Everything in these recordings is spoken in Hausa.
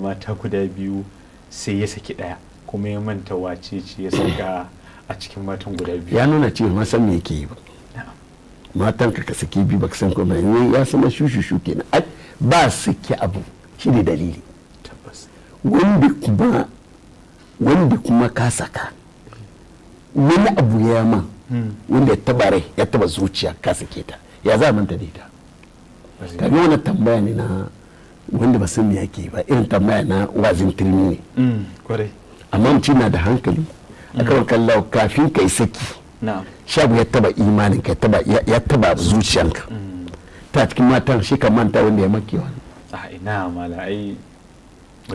mata guda biyu, sai ya saki ɗaya, kuma ya manta wace ce ya saka a cikin matan guda biyu. Ya nuna cewa ma san me yake yi ba. Matan ka ka saki biyu, baka san kuma yanzu ya sama shushu kenan. Ai, ba saki abu shi ne dalili. Tabbas. Wanda kuma ka saka, wani abu ya ma wanda ya taba rai, ya taba zuciya, ka sake ta, ya za a manta da ita? Ba zai. Kaga wannan tambaya ne na wanda ba san me yake ba, irin tambaya na wazin turmi ne. Kwarai. Amma mutum na da hankali akan kallawa kafin kai saki. Shabu ya taba imanin ka, ya taba zuciyanka ta cikin matan shi, ka manta wanda ya maki wani. A ina mala, ai.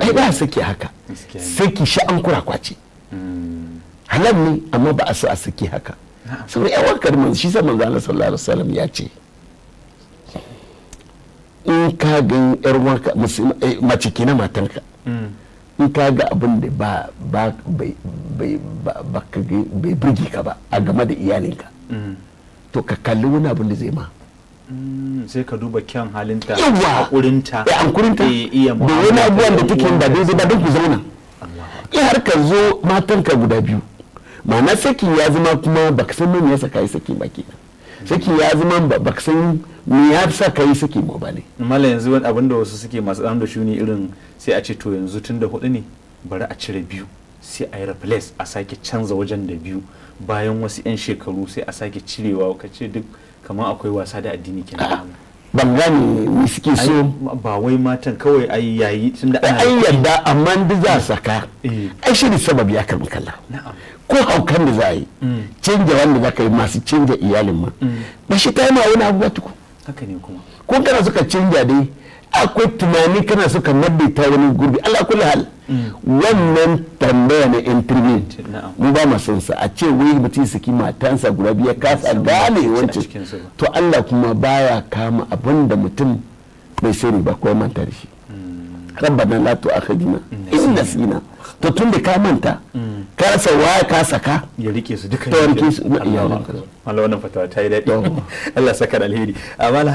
Ai ba saki haka. Gaskiya ne. Saki shi an kura kwace. Halal ne, amma ba a so a saki haka. Saboda yawan karman shi sa manzo Allah sallallahu alaihi wasallam ya ce in ka ga yar uwanka mace kenan, matanka, in ka ga abin da ba ba bai bai ba ba ka bai burge ka ba a game da iyalinka, to ka kalli wani abin da zai ma. Sai ka duba kyan halinta, Yawa. haƙurinta, Hankurinta iya da wani abubuwan da take ba daidai ba, don ku zauna. Allahu. In har ka zo matanka guda biyu, ma'ana saki ya zama kuma baka san me yasa ka yi saki ba kenan. Saki ya zama baka san me ya sa ka yi saki ba ne. Mala, yanzu wani abin da wasu suke masu ɗan da shuni irin, sai a ce to yanzu tun da hudu ne, bari a cire biyu, sai a yi replace, a sake canza wajen da biyu. Bayan wasu 'yan shekaru sai a sake cirewa. Ka ce duk kamar akwai wasa da addini kenan. Ban gane me suke so. Ai, ba wai matan kawai ai yayi tun da ana da Ai kuɗi. yadda, amma duk za a saka. Ai shi ne sababi ya karbi kalla. Ko haukan da za a yi, canja wanda za ka yi, masu canja iyalin ma ba shi ta yi ma wani abu ba tuku. Haka ne kuma. Ko kana suka canja dai, akwai tunani kana suka ta wani gurbi. Allah kulli hal, wannan tambaya na intervene mu ba mu son sa, a ce wai mutum saki matansa guda biyu ya kasa San gane wace a wancan. cikinsu ba. To Allah kuma baya kama abin da mutum bai sani ba ko ya manta da shi. Rabbana la tu'akhidna in nasina. To tun da ka manta, ka rasa waya ka saka. Ya rike su duka. To ya rike su, Allahu iyalanka. akbar. Allah, wannan fatawa ta yi daɗi. To. Allah saka da alheri, amma